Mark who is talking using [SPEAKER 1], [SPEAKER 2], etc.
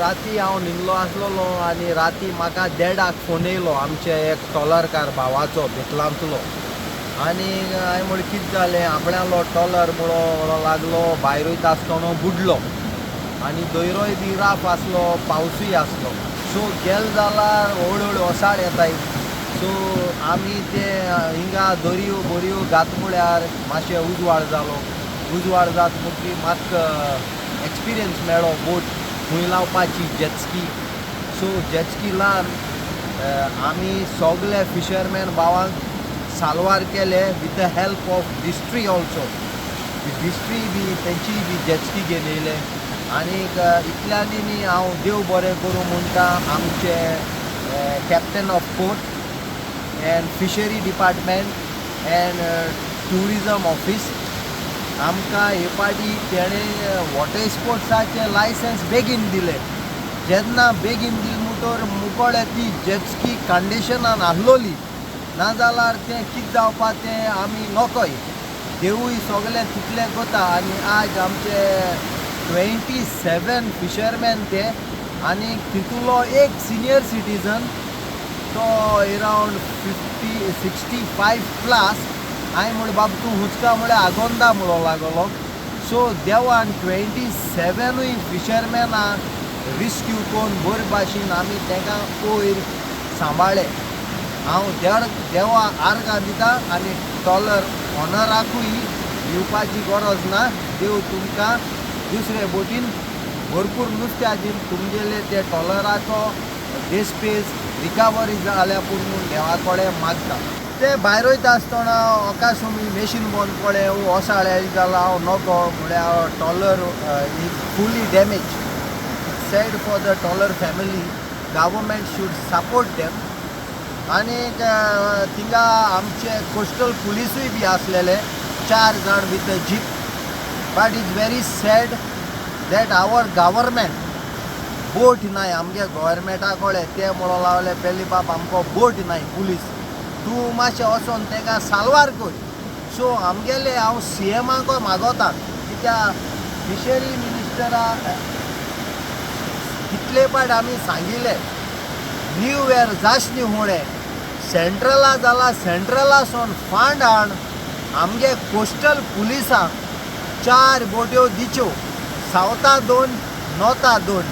[SPEAKER 1] राती हांव न्हिदलो आसलेलो आनी राती म्हाका देडाक फोन येयलो आमचे एक ट्रॉलरकार भावाचो बेतलांतलो. आनी हांवें म्हणलें, कितें जालें? आपणालो ट्रॉलर म्हणो लागलो, भायर वयता आसतना बुडलो आनी दर्योय बी राफ आसलो, पावसूय आसलो. सो गेल जाल्यार हळू हळू ओसाळ येताय. सो आमी ते हिंगा दर्यो बऱ्यो घात म्हळ्यार मातशें उजवाड जालो. उजवाड जात म्हणटकीर म्हाका एक्सपिरियन्स मेळ्ळो बोट खंय लावपाची, जेटस्की. सो जेटस्की लावन आमी सगळे फिशरमॅन भावांक साल्वार केले with the help of district also. District बी तेंचीय बी जेटस्की घेवन येयले. आनीक इतल्यांनी न्ही, हांव देव बरें करूं म्हणटा आमचे captain of port and fishery department and tourism office. आमकां हे पाटी तेणें वॉटर स्पोर्ट्साचें लायसन्स बेगीन दिलें. जेन्ना बेगीन दिलें म्हणटर मुकोळे ती जेटस्की कंडिशनान आसलोली, नाजाल्यार तें कितें जावपा तें आमी नोकोय. देवूय सगळें तितलें करता. आनी आज आमचे 27 फिशरमॅन ते आनी तितूलो एक सिनियर सिटीजन, तो around 50, 65 plus. हांवें म्हणलें, बाब, तूं हुचका म्हळ्यार आगोंदा म्हणो लागलो. सो देवान 27ूय फिशरमॅनां रिस्क्यू करून बरे भाशेन आमी तांकां वयर सांबाळ्ळे. हांव देवा आर्गां दिता आनी ट्रॉलर ऑनराकूय दिवपाची गरज ना. देव तुमकां दुसरे बोटीन भरपूर नुस्त्या दीन, तुमगेले ते ट्रॉलराचो देस्पेज रिकवरी जाल्या पूण म्हूण देवा कडेन मागता. ते भायर वयता आसतना अकासमी मेशीन बंद पडलें, ओसाळ जाला, हांव नको. म्हळ्यार trawler is fully damage. Sad for the trawler family. Government should support them. आनीक थिंगा आमचे कोस्टल पुलिसूय बी आसलेले चार जाण with a jeep. But is very sad that our government boat नाय आमगे गव्हर्मेंटा कडेन. ते म्हणून लागले, पेली बाब, आमकां बोट नाय, पुलीस तूं मातशें वचोन तांकां साल्वार कर. सो आमगेले हांव सी एमाकूय मागोता, कित्याक फिशरी मिनिस्टरा कितले पाट आमी सांगिल्ले, न्यू इयर जाशनी हुळे सेंट्रला जाला, सेंट्रला सोन फंड हाड, आमगे कोस्टल पुलिसांक चार बोट्यो दिच्यो, सावथा दोन, नॉर्था दोन.